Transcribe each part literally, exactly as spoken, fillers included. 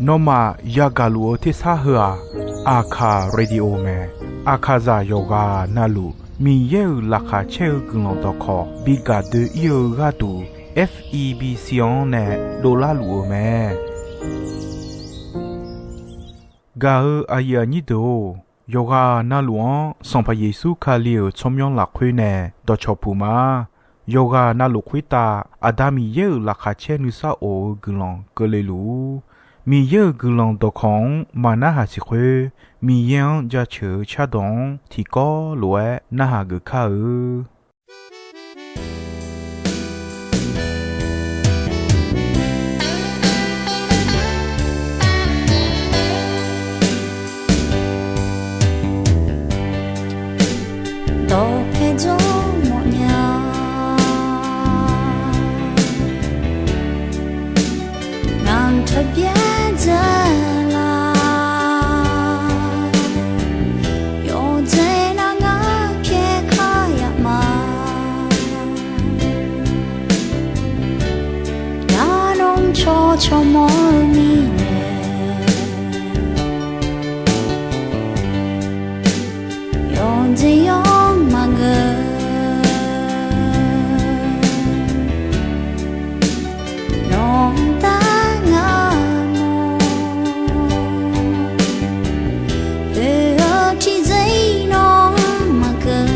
Nawmaf yagaq luf-eu tersar heu-aq, Aqkaq Radio mae. Aqkaqzaq yawqghaq navluf Miqyaer-euq laqkhaq caer-eu guiqlanq dawqkawq bi gaq doe-ir-eu gharduq, F E B C-anr nae dovlar luf-eu mae. Gaq-eu aqyuif aqnyir deuq-or, yawqghaq navluf-anr Sanqpaq Yeqsur Kali-euq tsawrmyanr lafkhoer nae dawqcawq puq ma. Yawqghaq navluf khoertav Aqda Miqyaer-euq laqkhaq caer nuisar of-eu guiqlanq keuvle luf-ur. Miqyaer-euq guiqlanq dawqkawq-anr maqnarhaq siq khoer, Miqyaer-anr jaceuq-eu cardawq-anr tiqkawv lof-aer narhaq geuf kar-eu. Dawqpae jawr mawfnya, ngaq-anr taqbyaer dzae la. Yawqjeq nav ngar pyaeq kar yaf ma. Ngar nawr cawq cawq mawr-eu mirnae, yawqjeq yawr maqgeur. Nawq-anr taef ngar mawr, oe-eu tiqjeq-ir nawr maqgeur.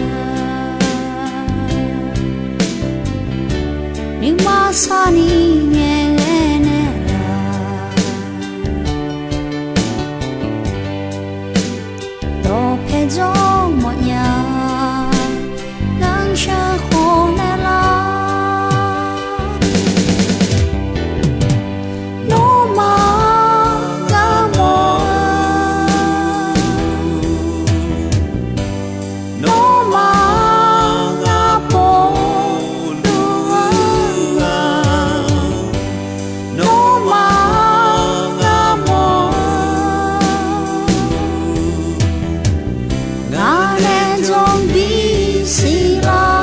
Nuima sarni ngaeqghae naeqlaf, dawqpae jawr mawfnya, ngar sheuqkhof naeqlaf. Nawmaf ngar mawr-eu, nawmaf ngar pov luf-eu, nawmaf ngar mawr-eu, ngaq nae jawr bisiq lar.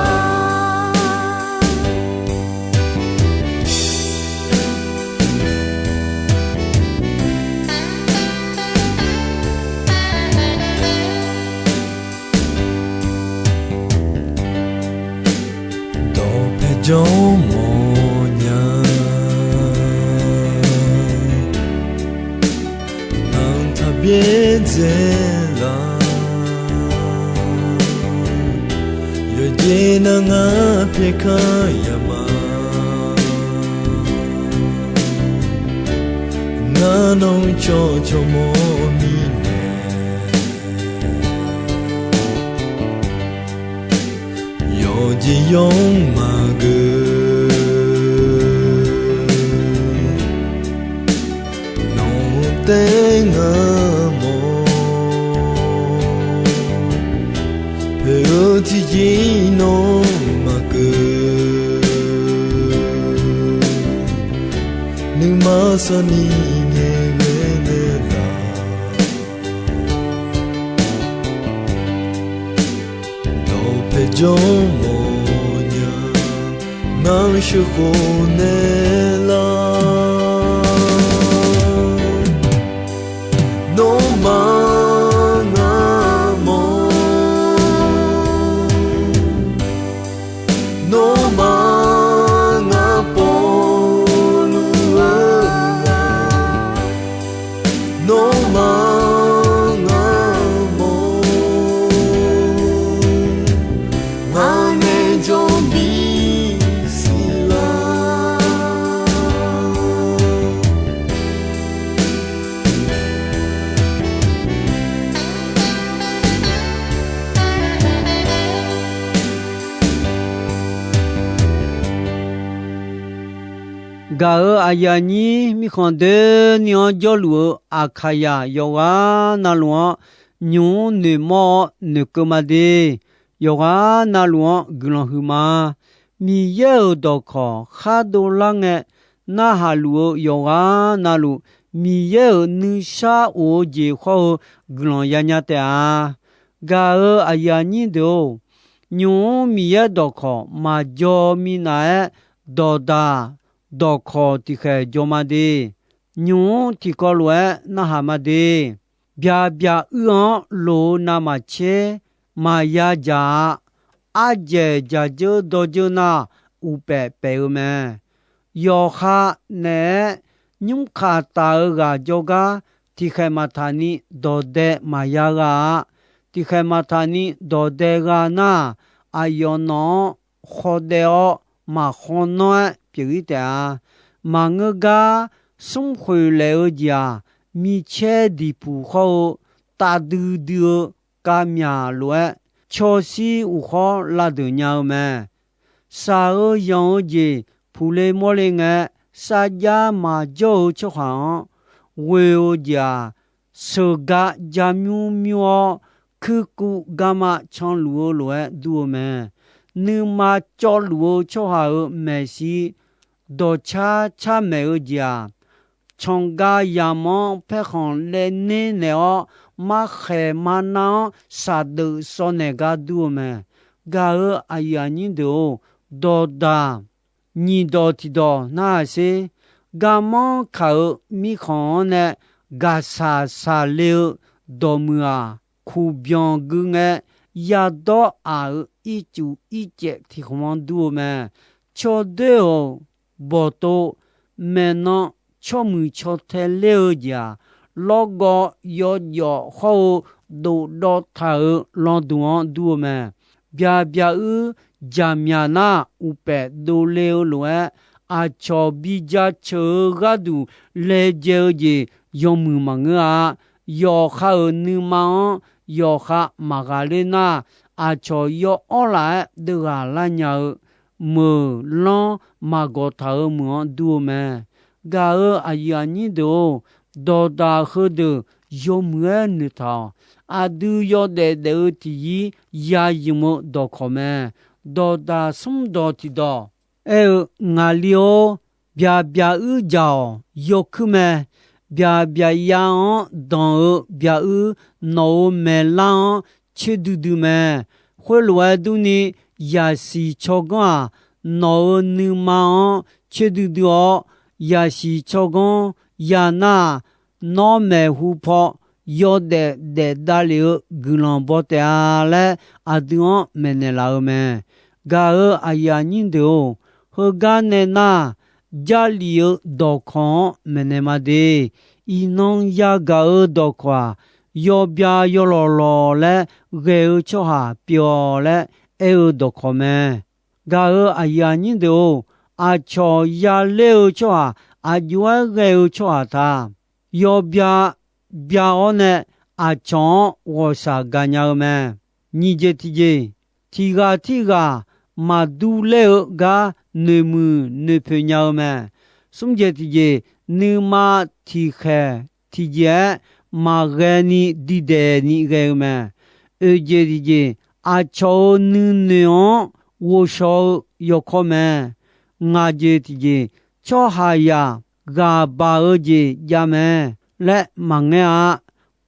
Dawqpae jawr mawfnya, ngaq-anr taqbyaer dzae la. Yawqjeq nav ngar pyaeq kar yaf ma. Ngar nawr cawq cawq mawr mirnae, yawqjeq yawr maqgeur. Nawq-anr taef ngar mawr, poeq-eu tiqjeq-ir nawr maqgeur. Nuima sarni ngaeqghae naeqlaf, dawqpae jawr mawfnya, ngar sheuqkhof naeqlaf. Nawmaf ngar mawr, nawmaf ngar pov luf-eu, nawmaf ngar mawr, ngaq nae jawr bisiq lar. Gaq-euq aqyuif aqnyir mirkhanq doeni-anr jawrluf-eu Aqkaqzaq yawqghaq navluf-anr nymq-mr noeqmawr-awr noeqkeuv ma de. Yawqghaq navluf-anr guiqlanq huiqma. Miqyaer-euq dawqkawq khar dovlar ngae, narhaq luf-eu yawqghaq navluf, Miqyaer-euq nuisar of-eu jeq khawr-eu guiqlanq yanya taef-a. Gaq-euq aqyuif aqnyir deuq-or, nymq-mr Miqyaer dawqkawq maqjaw minav-aer dawqdaq dawqkawq tiqkhaeq jawr ma de. Nymq-mr tiqkawv lof-aer narhaq ma de. Byaqbyaq uir-anr loq-eu navmaqtser maqya dzaq-a. Ardzaeq dzaqdzeur dawrdzeur nar, uqpaef paef-eu mae. Yawqha naeq-aer nymrkaq taf-eu ghaq jawrgar, tiqkhaeq maqtaq ni dawqdae maqya gha-a. Tiqkhaeq maqtaq ni dawqdae gha nar, aqyawf nawq-anr khawdaev-awr maqkhawr nanr-aer pyeuf-ir taef-a. Maqngeur gar, smrkhoeq laef-eu jeq-aq, micaer diqpuq khawr-eu tavdui dui-eu kavmyaq lof-aer, cawshir uqkhawr lavdeuq nya-eu mae. Shaq-eu yanq-eu jeq puqle mawrle ngae, sarjax maqjawr-eu tsawrhaq-anr ghoe-eu jeq-aq, sheuqgar ja mymr mymr-awr, kuirkuv garma canluf-eu lof-aer dur-eu mae. Nuima cawvluf-eu tsawrhaq-euq maeqshi dawqcar car maeq-eu jeq-aq, canqga yamq-anr paerkhanq laev ner naeq-awr, markhaeq marnar-anr shaqdeuf sawv naeq gar dur-eu mae. Gaq-euq aqyuif aqnyir deuq-or, dawqdaq nyiq dawq tiqdawq narhaq sher. Garmanr kaq-euq mirkhanq-anr nae gaqshaq shaqle-eu dawqmuiq-aq, kuqbyanq gui ngae, yadawr aq-euq ircuf ircaev tiq khmq-anr dur-eu mae. Cawdoer-euq bawqtov maeqnan tsawrmuiq caw tae ler-eu jeq-aq, lawrgawv yawjawf hawr-eu dofdawv taq-euq landuq-anr dur-eu mae. Byaqbyaq uir jaqmyaq nar, uqpaef dovle-eu lof-aer, aqcawq bi jaceuq-eu gharduq laejae-eu jeq yawmuiq maqngeur-a. Yawqha-euq nuima-anr yawqha maqghaq ler nar, aqcawq yaw-awr laf-aer deuv ghaq lar nya-eu meuq lanr maqgawq taq-euq meuq-anr dur-eu mae. Gaq-euq aqyuif aqnyir deuq-or, dawqdaq heudeuq yawmuiq-aer noeqtaq-awq. Aqdui yawdaef daef-eu tiqyir yaymq-eu dawqkawq mae. Dawqdaq smr dawq tiqdawq aer-eu, ngaqli-or, byaqbyaq uir jaq-awq yawkuir mae. Byaqbyaq ya-anr danq-eu byaq uir nawq-euq maeqlar-anr coer duidui mae. Khoerlof-aer durni, yaqsiq tsawrganr-aq, nawq-euq nuima-anr coer duidui-awr, yaqsiq tsawrganr ya nar-aq, nawr maeqhu paw yawdaef daef davlef-eu guiqlanq baw taef-a laer, aqdui-anr maeqnaeq laf-eu mae. Gaq-euq aqyuif aqnyir deuq-or, heugar nae nar, Jarlif-eu dawqkawq-anr maeqnaeq ma de. Iqnan yagaq-eu dawqkawq-aq, yawbya yawlawq lawq laer ghae-eu tsawrhaq pyeuf-awq laer aer-eu dawqkawq mae. Gaq-euq aqyuif aqnyir deuq-or, aqcawq yaler-eu tsawrhaq aqjox-aer ghae-eu tsawrhaq ta, yawbya bya-awr nae aqcawq-anr ghawqshaq gaqnya-eu mae. Nyiq jeq tiqjeq, tiq ghaq tirghaq maqdur ler-eu gar noeqmuiq noeqpoeq nya-eu mae. Smr jeq tiqjeq, nuima tiqkhaeq tiqjeq-aer maqghae ni diqdaeq ni ghae-eu mae. Oeq jeq tiqjeq, aqcawq-euq nuinoeq-anr ghovshaw-eu yawkawr mae. Ngaq jeq tiqjeq, tsawrhaqzaq ghaq baq-eu jeq jav mae laer maqngaer-a.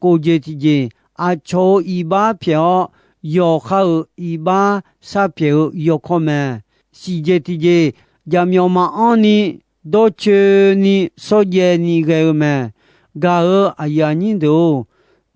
Kof jeq tiqjeq, aqcawq-euq iqbax pyaeq-awr, yawqha-euq iqbax sharpyaeq-eu yawkawr mae. Siq jeq tiqjeq, jaqmyawf maqanr ni dawrcoeni shawrjaev ni ghae-eu mae. Gaq-euq aqyuif aqnyir deuq-or,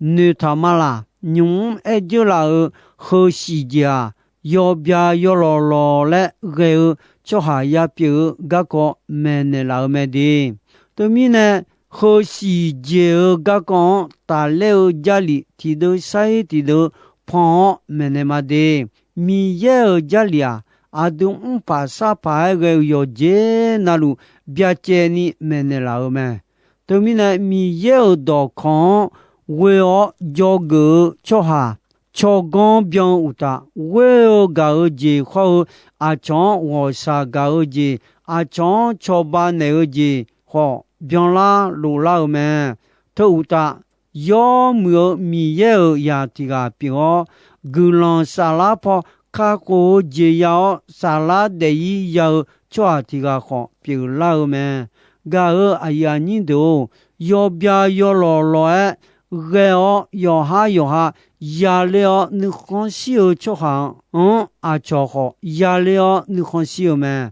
noeqtaq ma laq. Nymq-mr aer dzeur laf-euq heusiq jeq-aq, yawbya yawlawq lawq laer ghae-eu tsawrhaq yapyeuf-eu garkawv maeqnaeq laf-eu mae de. Teumirnae, heusiq jeq-eu garkawv-anr tafler-eu Jarlif tiqdeuv sair tiqdeuv pan-awr maeqnaeq ma de. Miqyaer-euq Jarlif-aq, aqdui mrpaq sarpaq-aer ghae-eu yawqjeq navluf byacaevni maeqnaeq laf-eu mae. Teumirnae, Miqyaer-euq dawqkawq-anr ghoe-awr dzawgeuf-eu tsawrhaq tsawrganr byan-eu uqtaf, ghoer-eu gaq-eu jeq khawr-eu, aqcawq-anr ghawqshaq gaq-eu jeq, aqcawq-anr cawba naeq-eu jeq khawf byanlar loflar-eu mae. Teu uqtaf, yawmuiq-eu Miqyaer-euq zaq tiq ghaq pyeuf-awr, guiqlanq saflar paw kakhof-eu jeq ya-awr, saflar daef-ir ya-eu tsawrhaq tiq ghaq khawf pyeuflar-eu mae. Gaq-euq aqyuif aqnyir deuq-or, yawbya yawlawq lawq-aer ghae-awr, yawqhar yawqha yaler-awr nuikhanr shir-eu tsawrhaq-anr, aqcawq khawf yaler-awr nuikhanr shir-eu mae.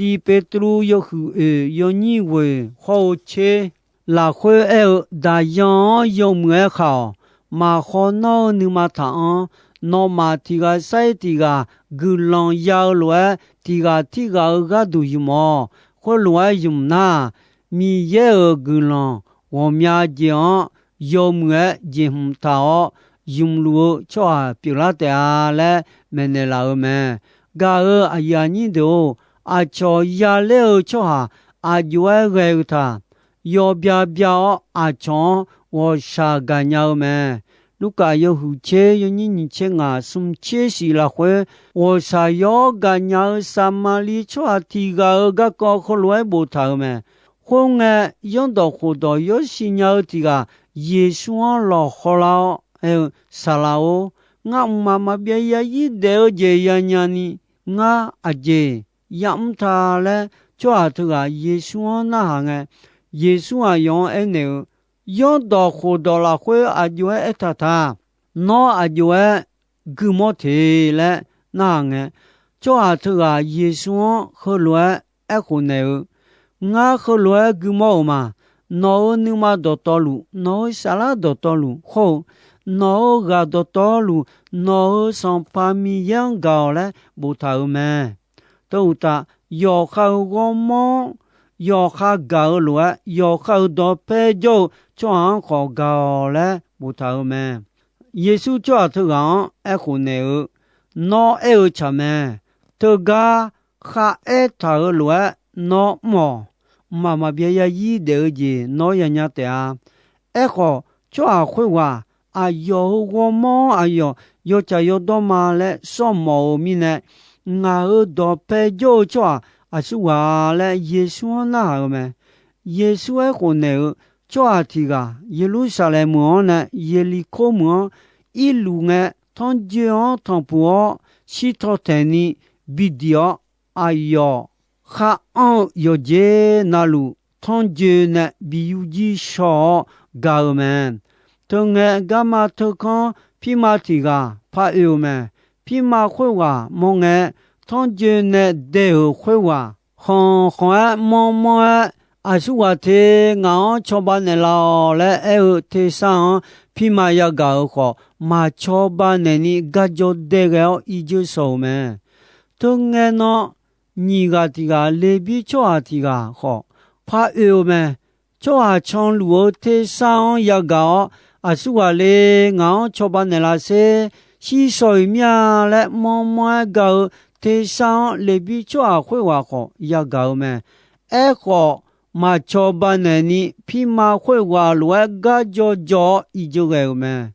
Tiq Petru yawhuiq oeq yawnyir ghoeq hawr-eu tser lafkhoer aer-eu, Daqyan-anr yawmuiq-aer khaq-awq. Maqkhawf nawr-eu nuima taq-anr, nawmaf tiq ghaq sair tiq ghaq guiqlanq ya-eu lof-aer, tiq ghaq tirghaq-eu gharduq ymq-awq. Khoerlof-aer ymq nar, Miqyaer-euq guiqlanq ghawqmya jeq-anr yawmuiq-aer jeqhmq taq-awr, ymqluf-eu tsawrhaq pyeuflar taef-a laer maeqnaeq laf-euq mae. Gaq-euq aqyuif aqnyir deuq-or, aqcawq yaler-eu tsawrhaq aq jov-aer ghae-eu taq. Yawbya bya-awr, aqcawq-anr ghawqshaq gaqnya-eu mae. Lurkaf yawhuiq tser yawnyir nyiq tser ngaq smr tser shif lafkhoer, ghawqshaq yawr gaqnya-eu Saqmaqliv tsawrhaq tiq ghaq-euq garkawv heulof-aer boftaq-euq mae. Khoerngae, zanrdawq khofdawq yawshuif nya-eu tiq ghaq Yeqsur-anr lawqhaw lar-awr aer-eu, Saqlaq-or, ngar mqmaq maqbyav zarzir daef-eu jeq yanya ni, ngar aqjeq yamr ta laer, tsawrhaq teughaq Yeqsur-anr narhaq ngae, Yeqsur aqyawf-anr aernaeq-eu, Zanrdawq khofdawq lafkhoer aq jov-aer aertaq taq. Nawr aq jov-aer guimawr te laer narhaq ngae, tsawrhaq teughaq Yeqsur-anr heulof-aer aerkhof naeq-eu, Ngar heulof-aer guimawr-euq ma. Nawq-euq nuima dawqtawvluf, nawq-euq saflar dawqtawvluf hawr-eu, nawq-euq ghaq dawqtawvluf, nawq-euq Sanqpaq Miqyaer-anr gaq-awq laer boftaq-euq mae. Teu uqtaf, yawqha-euq ghawrmawr-anr yawqha gaq-eu lof-aer, yawqha-euq dawqpae jawr-eu tsawrhaq-anr khawf gaq-awq laer boftaq-euq mae. Yeqsur tsawrhaq teughaq-anr aerkhof naeq-eu, Nawr aer-eu tsaq mae. Teugar kharaer taq-euq lof-aer nawr mr-awq. Mqmaq maqbyav zarzir daef-eu jeq nawr yanya taef-a. Aerkhawf, tsawrhaq khoerghaq aqyawf-euq ghawrmawr-anr aqyawf yawtsaq yawdawr ma laer sawr mawf-eu mirnae, ngaq-euq dawqpae jawr-eu tsawrhaq aqsur ghaq laer Yeqsur-anr narhaq-eu mae. Yeqsur aerkhof naeq-eu, Tsawrhaq tiq ghaq Yeqlursaqlaeq meuq-anr nae Yeqliqkor meuq-anr irluf ngae, tanrjoe-anr tanqpuq-awr, shirtaw taeqni bidiq-awr, aqyawf khar anr-eu yawqjeq navluf, tanrjoe nae bi yurjir shaw-awr gaq-eu mae. Teungae, garma teukanr pirma tiq ghaq par oe-eu mae. Pirma khoerghaq mawr ngae, tanrjoe nae dae-euq khoerghaq khanq khanq-aer manr manr-aer, Aqsur ghaq te, ngaq-anr cawba naeqlaf-awq laer aer-eu tersar-anr pirma yagaq-euq khawf, maq cawba naeqni garjawr dae ghae-awr irjeur shaw-euq mae. Teungae nan, nyiq ghaq tiq ghaq Leqbir tsawrhaq tiq ghaq khawf par oe-eu mae. Tsawrhaq canluf-eu tersar-anr yagaq-awr, Aqsur ghaq le, ngaq-anr cawba naeqlaf sher, shir shaw-iq mir-a laer manr manr-aer ga-eu tersar-anr Leqbir tsawrhaq khoerghaq khawf yagaq-eu mae. Aerkhawf, maq cawba naeqni pirma khoerghaq lof-aer garjawr jawr-awr irjeur ghae-euq mae.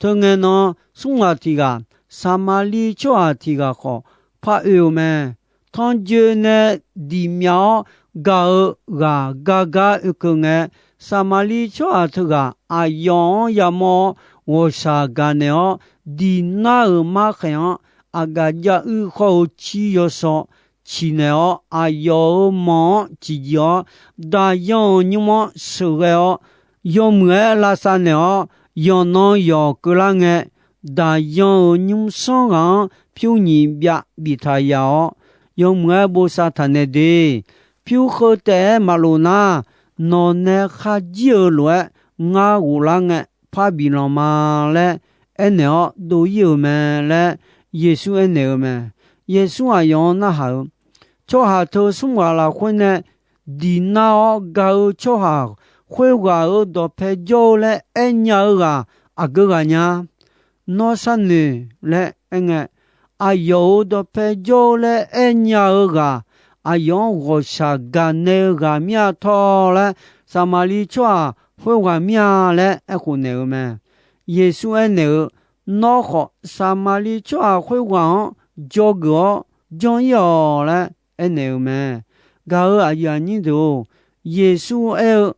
Teungae nan, smr ghaq tiq ghaq Saqmaqliv tsawrhaq tiq ghaq khawf par oe-eu mae. Tanrjoe nae diq myav-awr gaq-eu ghaq gar gar oekeuv ngae, Saqmaqliv tsawrhaq teughaq aqyawf-anr yamawr-awr, ghawqshaq gaqnaeq-awr, diq nar-euq markhaeq-anr aqgaf jav uir khawr-eu cir yawsaw ciqnaeq-awr, aqyawf-euq manq-anr ciqjir-awr, daqyan-euq nymr-anr sheuqghae-awr, yawmuiq-aer lavsav naeq-awr, yawqnan yawq keuvlar ngae, daqyan-euq nymrsanr ghaq-anr pyur nyiq byav biftaq yaf-awr, yawmuiq-aer bosav taq naeq de. Pyur heu taef-aer maqlof nar, nawq nae kharjir-eu lof-aer ngar ghoflar ngae, parbi lanq ma laer aernaeq-awr dov-ir-euq mae laer Yeqsur aernaeq-eu mae. Yeqsur aqyawf-anr narhaq-eu, Tsawrhaq teu smr ghaq lafkhoer nae diq nar-awr ga-eu tsawrhaq khoerghaq-euq dawqpae jawr-eu laer aernya-eu ghaq aqgeu ghaq nya? Nawr sharnoeq laer aerngae, aqyawf-euq dawqpae jawr-eu laer aernya-eu ghaq, aqyawf-anr ghawqshaq gaqnaeq-eu ghaq mir-a tawr laer, Saqmaqliv tsawrhaq khoerghaq mir-a laer aerkhof naeq-eu mae. Yeqsur aernaeq-eu, Nawr khawf Saqmaqliv tsawrhaq khoerghaq-anr dzawgeuf-awr janr-ir-awq laer aernaeq-eu mae. Gaq-euq aqyuif aqnyir deuq-or, Yeqsur aer-eu,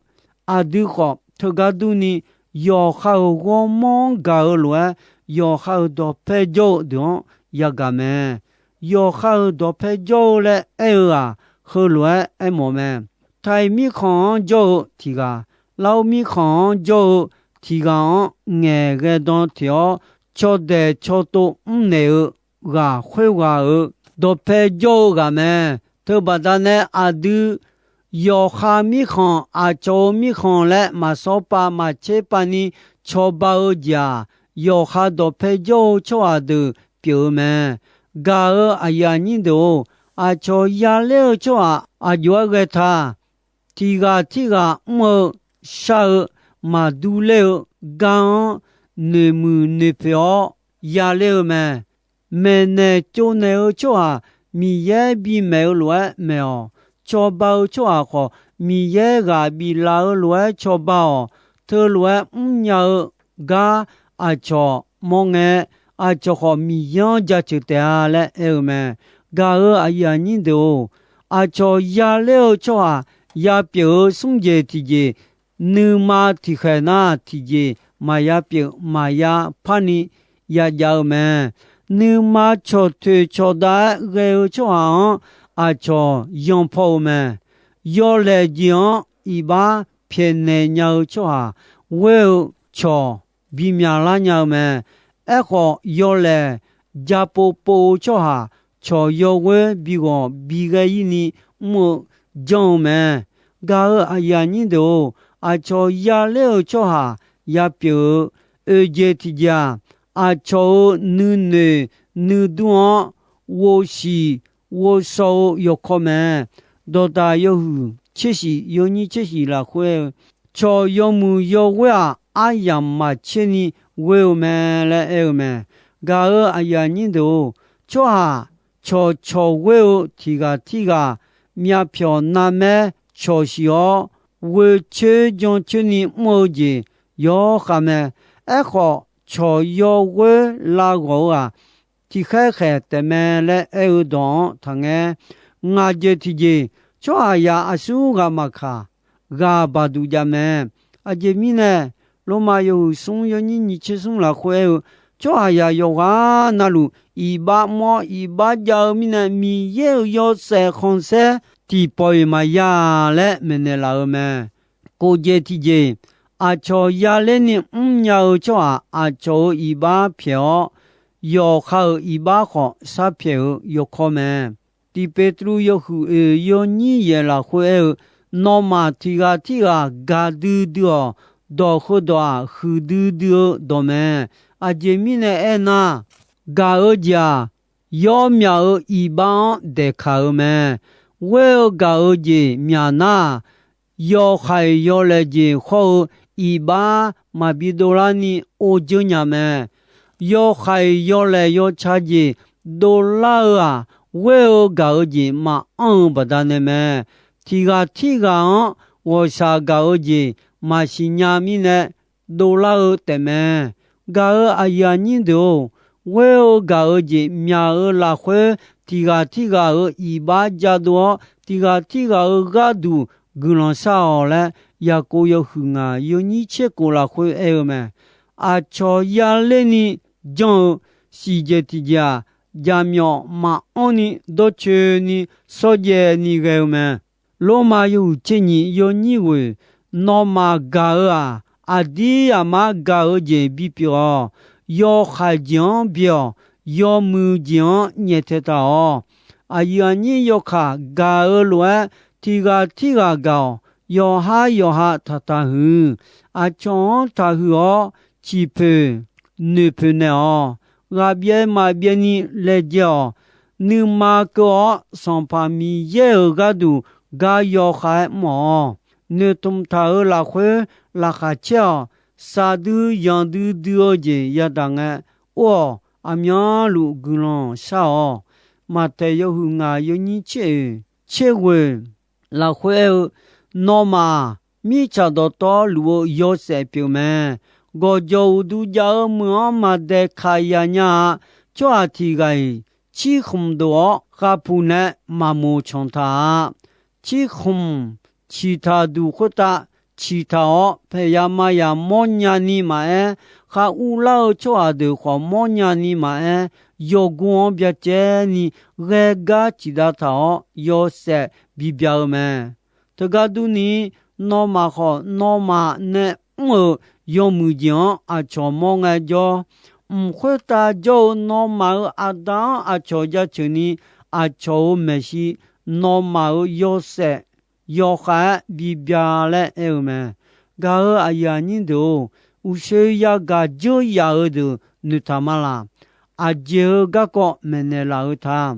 aqdui khawf teugar durni, yawqha-euq ghawrmawr-anr gaq-eu lof-aer, yawqha-euq dawqpae jawr-eu deuq-anr yagaq mae. Yawqha-euq dawqpae jawr-eu laer aer-eu-aq, heulof-aer aermawf mae. Taiq mirkhanq-anr jawr-eu tiq ghaq, Lar-ur mirkhanq-anr jawr-eu tiq ghaq-anr ngaeqghae dan teq-awr, cawdaeq cawtov mrnaeq-eu ghaq khoerghaq-euq dawqpae jawr-eu ghaq mae. Teubaqda nae aqdui yawqha mirkhanq, aqcawq-euq mirkhanq laer maqsawr pav maqtser pav ni cawba-eu jeq-aq, yawqha dawqpae jawr-eu tsawrhaq deuq pyeuf-eu mae. Gaq-euq aqyuif aqnyir deuq-or, aqcawq yaler-eu tsawrhaq aqjox-aer ghae ta. Tiq ghaq tirghaq mr-eu, shar-eu, maqdur ler-eu gar-anr noeqmuiq noeqpoeq-awr yaler-eu mae. Maeqnaeq tsovnaeq-eu tsawrhaq Miqyaer bimaeq-eu lof-aer maeq-awq. Cawba-eu tsawrhaq khawf, Miqyaer ghaq biflaf-eu lof-aer cawba-awq. Teulof-aer mrnya-eu gar aqcawq mawr ngae, aqcawq khawf Miqyaer-anr jaceuq taef-a laer aer-eu mae. Gaq-euq aqyuif aqnyir deuq-or, aqcawq yaler-eu tsawrhaq yapyeuf-eu smr jeq tiqjeq, nuima tiqkhaeq nar tiqjeq maqya pyeuf maqya parni yajav-eu mae. Nuima cawqtoeq cawqdav-aer ghae-eu tsawrhaq-anr aqcawq yanpaw-eu mae. Yawlaeq jeq-anr iqbax pyaeqnaeq nya-eu tsawrhaq ghoer-eu cawq bimyaq lar nya-eu mae. Aerkhawf, yawlaeq ja povpov-eu tsawrhaq cawq yawghoer bighawq bighae-ir ni mr-eu janr-eu mae. Gaq-euq aqyuif aqnyir deuq-or, aqcawq yaler-eu tsawrhaq yapyeuf-eu oeq jeq tiqjeq-aq, aqcawq-euq nuinoeq nuidur-anr ghovshiq ghovshaw-eu yawkawr mae. Dawqdaq yawhuiq tser shif yawnyir tser shif lafkhoer-eu, cawq yawmuiq yawghoer-aq, aryamq maqtser ni ghoer-eu mae laer aer-eu mae. Gaq-euq aqyuif aqnyir deuq-or, tsawrhaq cawqcawq ghoer-eu tiq ghaq tirghaq myavpyawq narmaer cawqshiq-awr, ghoecoer jancoer ni mr-eu jeq yawkhav mae. Aerkhawf, cawq yawghoer lav ghawq-eu-aq, tiqkhaer khaeq taefmae laer aer-eu dawq-anr taqngaer. Ngaq jeq tiqjeq, tsawrhaqzaq aqsur ghaq maqkaq, ghaq baqduq jav mae. Aqjeq mirnae, Lormav yawhuiq smr yawnyir nyiq tser smr lafkhoer aer-eu, tsawrhaqzaq yawqghaq navluf iqbax mr-awr iqbax jav-eu mirnae, Miqyaer-euq yawshaef khanqsaer tiqpawf-iq maqya laer maeqnaeq laf-eu mae. Kof jeq tiqjeq, aqcawq yaler ni mrnya-eu tsawrhaq aqcawq-euq iqbax pyaeq-awr, yawqha-euq iqbax khawf sharpyaeq-eu yawkawr mae. Tiq Peqtruv yawhuiq oeq yawnyir yaeq lafkhoer aer-eu, nawmaf tiq ghaq tirghaq gaqdui dui-awq. Dawq heudawq-aq, huiqdui dui-eu dawq mae. Aqjeq mirnae aernar, gaq-eu jeq-aq, yawmyaq-euq iqbax-anr daeqkaq-eu mae. Ghoer-eu gaq-eu jeq myaq nar, yawhaiq yawlaeq jeq hawr-eu iqbax maqbi dovlar ni or dzeur nya mae. Yawhaiq yawlaeq yawtsaq jeq dovlar-eu-aq, ghoer-eu gaq-eu jeq maqanr-eu baqdanae mae. Tiq ghaq tirghaq-anr ghawqshaq gaq-eu jeq maqsiq nya mirnae dovlar-eu taefmae. Gaq-euq aqyuif aqnyir deuq-or, ghoer-eu gaq-eu jeq myaq-eu lafkhoer, tiq ghaq tirghaq-euq iqbax jadov-awr, tiq ghaq tirghaq-euq gharduq guiqlanq shar-awq laer, Yaqkov yawhuiq ngaq yawnyir tser kof lafkhoer aer-eu mae. Aqcawq yaler ni janr-eu siqjeq tiqjeq-aq, jaqmyawf maqanr ni dawrcoeni shawrjaev ni ghae-eu mae. Lormav yawhuiq tser nyiq yawnyir ghoeq, nawmaf gaq-eu-aq, aqdir aqmar gaq-eu jeq bipyeuf-awq. Yawhaiq jeq-anr byae-awq. Yawmuiq jeq-anr nyaeftaeq taq-awq. Aqyuif aqnyir yawkaq gaq-eu lof-aer, tiq ghaq tirghaq gaq-awq. Yawqhar yawqha taqtaq huiq. Aqcawq-anr taqhuiq-awr, ciqpoeq noeqpoeq naeq-awq. Ghaqbyaev maqbyaev ni laejae-awq. Nuima keuv-awr, Sanqpaq Miqyaer-euq gharduq gar yawkhav-aer mr-awq. Noeqtmq taq-euq lafkhoer laqkhaq caer-awq. Shaqdui yanqdui dui-eu jeq yadaq ngae, or-awq. Aqmyanluf guiqlanq shar-awq. Maqtaeq yawhuiq ngaq yawnyir tser oeq tser ghoeq lafkhoer aer-eu, nawmaf mirtsaq dawqtawvluf-eu yawshaef pyeuf mae. Gawqjawq uqduq jav-eu meuq-anr maqdaeqkaq yaq nya-a. Tsawrhaq tiq ghaq-iq cirkhmq dof-awr khavpuq nae maqmoq canq taq-a. Cirkhmq ciqtaq duq khoertav ciqtaq-awr, paeqya maqya mawrnya ni maqaer, khar urlar-eu tsawrhaq deuq khawf mawrnya ni maqaer, yawgor-anr byacaevni ghae gar ciqdav taq-awr yawshaef bibya-eu mae. Teugar durni, nawmaf khawf nawmaf nae mr-euq yawmuiq jeq-anr aqcawq mawr ngaejawr, mq khoertav jawr-eu nawmaf-euq Aqda-anr aqcawq jaceuq ni, aqcawq-euq maeqshi nawmaf-euq yawshaef yawkhav-aer bibya laer aer-eu mae. Gaq-euq aqyuif aqnyir deuq-or, uqshoe yagaq dzeur yaf-eu deuq noeqtaq ma laq. Aqjeq-eu garkawv maeqnaeq laf-eu ta.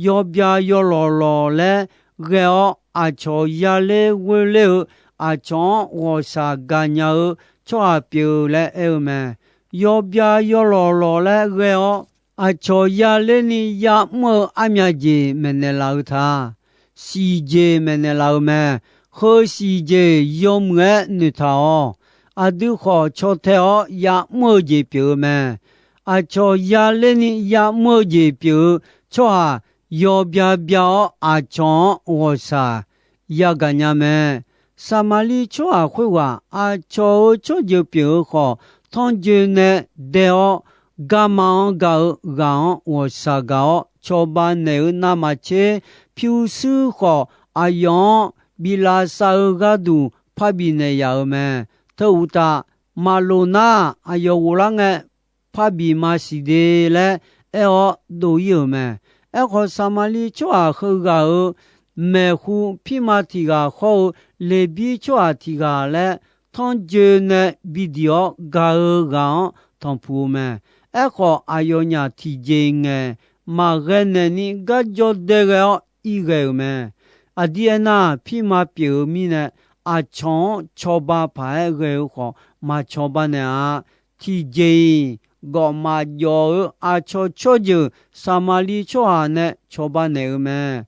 Yawbya yawlawq lawq laer ghae-awr, aqcawq yaler ghoerler-eu, aqcawq-anr ghawqshaq gaqnya-eu tsawrhaq pyeuf-eu laer aer-eu mae. Yawbya yawlawq lawq laer ghae-awr, aqcawq yalerni ya'mr-eu armyaq jeq maeqnaeq laf-eu ta. Siqjeq maeqnaeq laf-eu mae. Heu siqjeq yawmuiq-aer noeqtaq-awq. Aqdui khawf caw tae-awr ya'mr-eu jeq pyeuf-eu mae. Aqcawq yalerni ya'mr-eu jeq pyeuf-eu tsawrhaq yawbya bya-awr, aqcawq-anr ghawqshaq yagaq nya mae. Saqmaqliv tsawrhaq khoerghaq aqcawq-euq tsawrjeuq pyeuf-eu khawf, tanrjoe nae dae-awr, garma-anr gaq-eu ghaq-anr ghawqshaq gaq-awr, cawba naeq-eu navmaqtser pyurshuir khawf, aqyawf-anr bi lavsav-eu gharduq parbi naeq yaf-euq mae. Teu uqtaf, maqloq nar, aqyawf ghoflar ngae, parbi maqsiq de laer aer-awr dov-ir-euq mae. Aerkhawf, Saqmaqliv tsawrhaq heughaq-euq maeqhu pirma tiq ghaq hawr-eu Leqbir tsawrhaq tiq ghaq laer tanrjoe nae bidiq-awr gaq-eu ghaq-anr tanqpuq-eu mae. Aerkhawf, aqyawfnyaf tiqjeq ngaeq maqghae naeqni gar jawr dae ghae-awr irghae-euq mae. Aqdir aernar, pirma pyeuf-eu mirnae, aqcawq-anr cawba paq-aer ghae-eu khawf, maq cawba naeq-a. Tiqjeq-iq, gawfmaf jawf-eu aqcawq tsawrjeuq Saqmaqliv tsawrhaq nae cawba naeq-eu mae.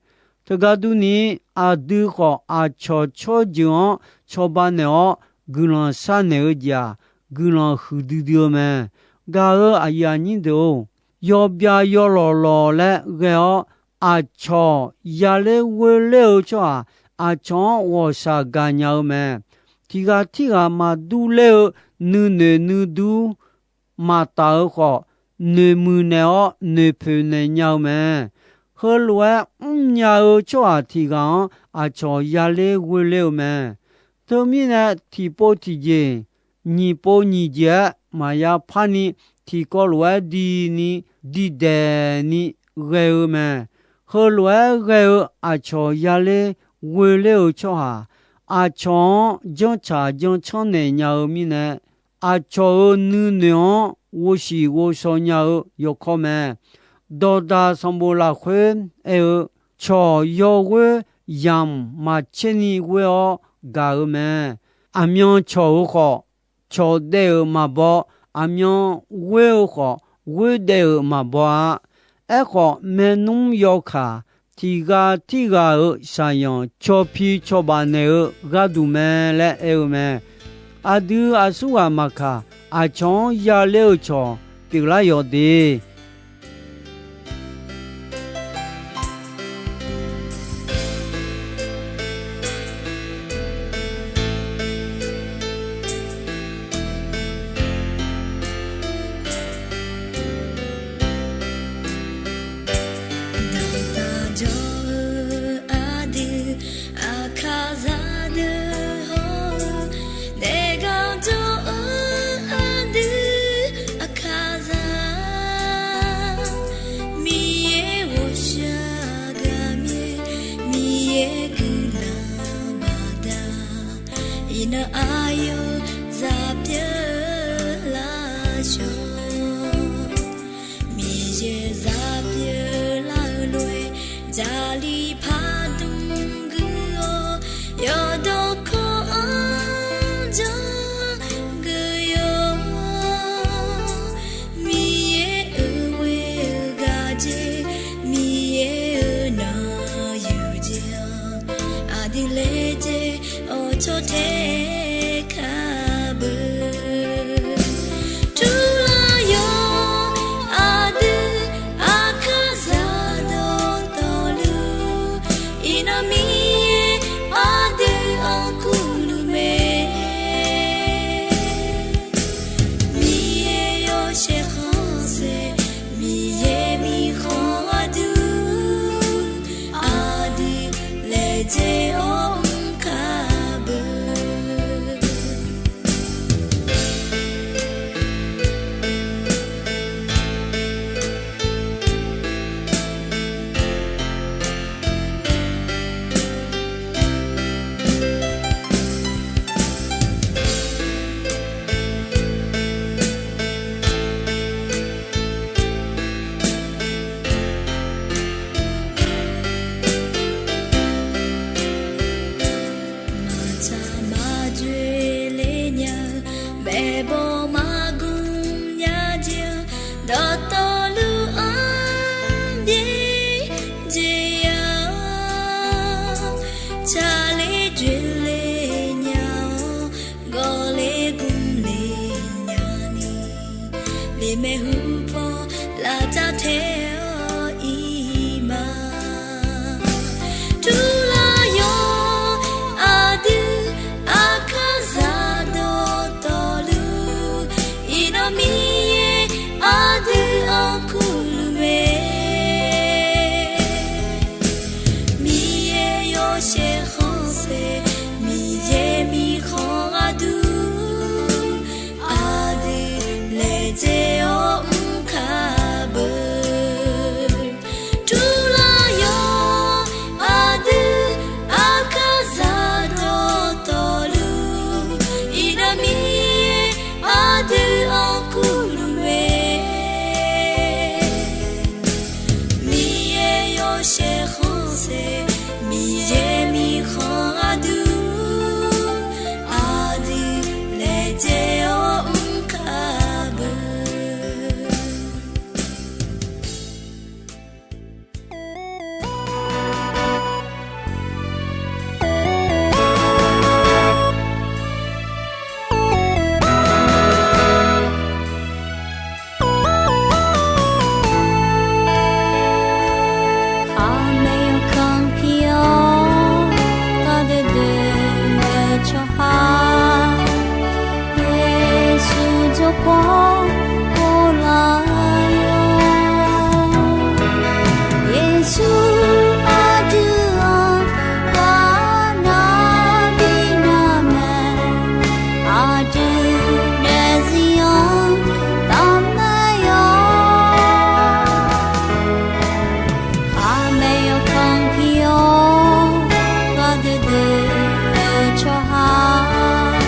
Teugar durni, aqdui khawf aqcawq tsawrjeuq-anr cawba naeq-awr guiqlanq sharnaeq-eu jeq-aq, guiqlanq huiqdui dui-eu mae. Gaq-euq aqyuif aqnyir deuq-or, yawbya yawlawq lawq laer ghae-awr, aqcawq yaler ghoerler-eu tsawrhaq aqcawq-anr ghawqshaq gaqnya-eu mae. Tiq ghaq tirghaq maqdur ler-eu nuinoeq nuidur maqtaf-eu khawf, noeqmuiq naeq-awr noeqpoeq naeq nya-eu mae. Heulof-aer mrnya-eu tsawrhaq tiq ghaq-anr aqcawq yaler ghoerler-eu mae. Teumirnae, tiqpov tiqjeq, nyiq pov nyiq jeq-aer maqya parni, tiqkawv lof-aer dini, diqdaeq ni ghae-eu mae. Heulof-aer ghae-eu aqcawq yaler ghoerler-eu tsawrhaq, aqcawq-anr janrtsaq janrcanr naeq nya-eu mirnae, aqcawq-euq nuinoeq-anr ghovshiq ghovshaw nya-eu yawkawr mae. Dawqdaq sanqbof lafkhoer aer-eu, cawq yawghoer yamq maqtser ni ghoer-awr gaq-eu mae. Aqmyan cawq-eu khawf, cawq daev-euq maqbaw. Aqmyan ghoer-eu khawf, ghoer daev-euq maqbaw-a. Aerkhawf, maernmr yawkaq tiq ghaq tirghaq-euq shaqyanq cawpi cawbaf naeq-eu gharduq mae laer aer-eu mae. Aqdui aqsurghaq maqkaq, aqcawq-anr yaler-eu cawq pyeuflar yawq de. Daqtaq jawr-eu aqdui aqkaqzaq deuq hawr-eu, daefgar jawr-eu aqdui aqkaqzaq, Miqyaer ghawqshaq gaqmyaer, Miqyaer guiqlanq baqda, iqnan aqyawf zaq pyeuf laf shawq. Miqyaer zaq pyeuf lar-eu lof-aer, Jarlif pardmq guiq-awr, yawqdawq kawv-anr janr guiq-awr, Miqyaer-euq ghoer-eu gaq jeq, Miqyaer-euq nanq yuq jeq-anr, aqdui laejae-awr cawtae kar beu. Turlar yawq aqdui aqkaqzaq dawqtawvluf, iqnan Miqyaer aqdui-anr kurluf mae. Miqyaer yawshaef khanqsaer, Miqyaer mirkhanq aqdui, aqdui laejae-awr mr kar beu. Aerbaw maqgmr nya jeq-anr dawqtawvluf-anr byaerdzae ya-awr, tsaqler dzoeqle nya-awr, gawqle gmr le nyani, limaeq hupaw lavtav tae-awr iq ma. Turlar yawq aqdui aqkar zaq dawqtawvluf, iqnan Miqyaer aqdui-anr kurluf mae. Miqyaer yawshaef khanqsaer, Miqyaer mirkhanq gharduq, aqdui laejae-awr mr kar beu. Turlar yawq aqdui aqkar zaq dawqtawvluf, iqnan Miqyaer aqdui-anr kurluf mae. Miqyaer yawshaef khanqsaer, Miqyaer mirkhanq gharduq, aqdui laejae-awr mr kar beu. Khaqmae yawkanr pi-awr, gardeuv deuv-eu tsawrhaq, Yeqsur jawrpaw pov lar-awr, Yeqsur aqdui-anr ghaqnav bi nar mae, aqdui daefzir-anr tavmae yawq. Khaqmae yawkanr pi-awr, gardeuv deuv-eu tsawrhaq,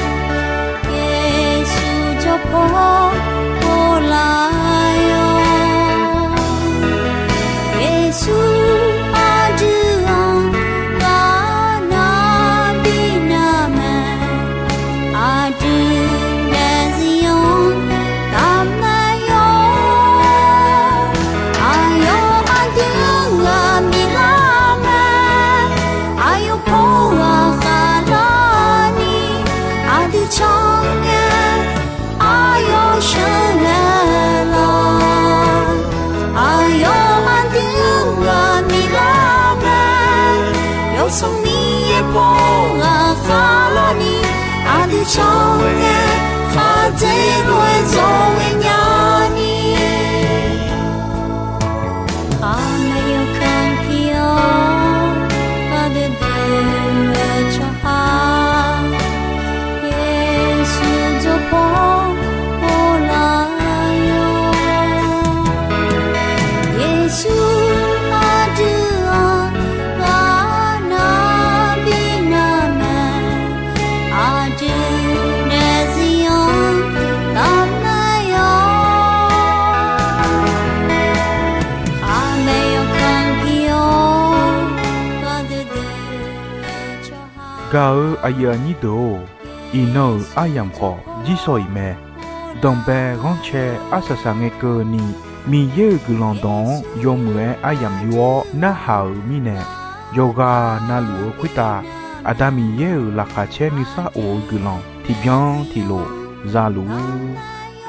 Yeqsur jawrpaw pov lar-awr, Yeqsur aqdui-anr ghaqnav bi nar mae, aqdui daefzir-anr tavmae yawq. Aqyawf aqdui-anr ghaq biflar mae, aqyawf paw ghaq khavlarni, aqdui can ngae, aqyawf sheuqghae lawq. Aqyawf aqdui-anr ghaq biflar mae, Yawsanr Miqyaer paw ghaq khavlarni, aqdui can ngae, khaqdzeq lof-aer dzawr ghaenya ni. Khaqmae yawkanr pi-awr, gardeuv deuv-eu tsawrhaq, Yeqsur jawrpaw pov lar-awr, Yeqsur aqdui-anr ghaqnav bi nar mae, aqdui daefzir-anr tavmae yawq. Khaqmae yawkanr pi-awr, gardeuv deuv-eu tsawrhaq. Gaq-eu aqyuif aqnyir deuq-or, iqnan-euq aryamq khawf jirsawq iq mae. Danqbae ghanrcae arsaq saq ngae keuvni, Miqyaer-euq guiqlanq dawq-anr yawmuiq-aer aryamq yur-awr narhaq-euq mirnae, yawqghaq navluf-eu khoertav Aqda Miqyaer-euq laqkhaq caer nuisar of-eu guiqlanq tiqbyan tiqlof zaluf-ur.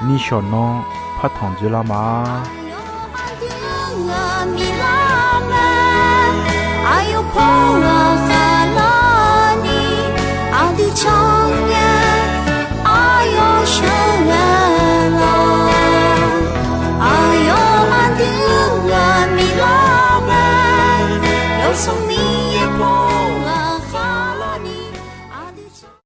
Nishawq nanr partanq dzoerlar ma. Aqyawf aqdui-anr ghaq biflar mae, aqyawf paw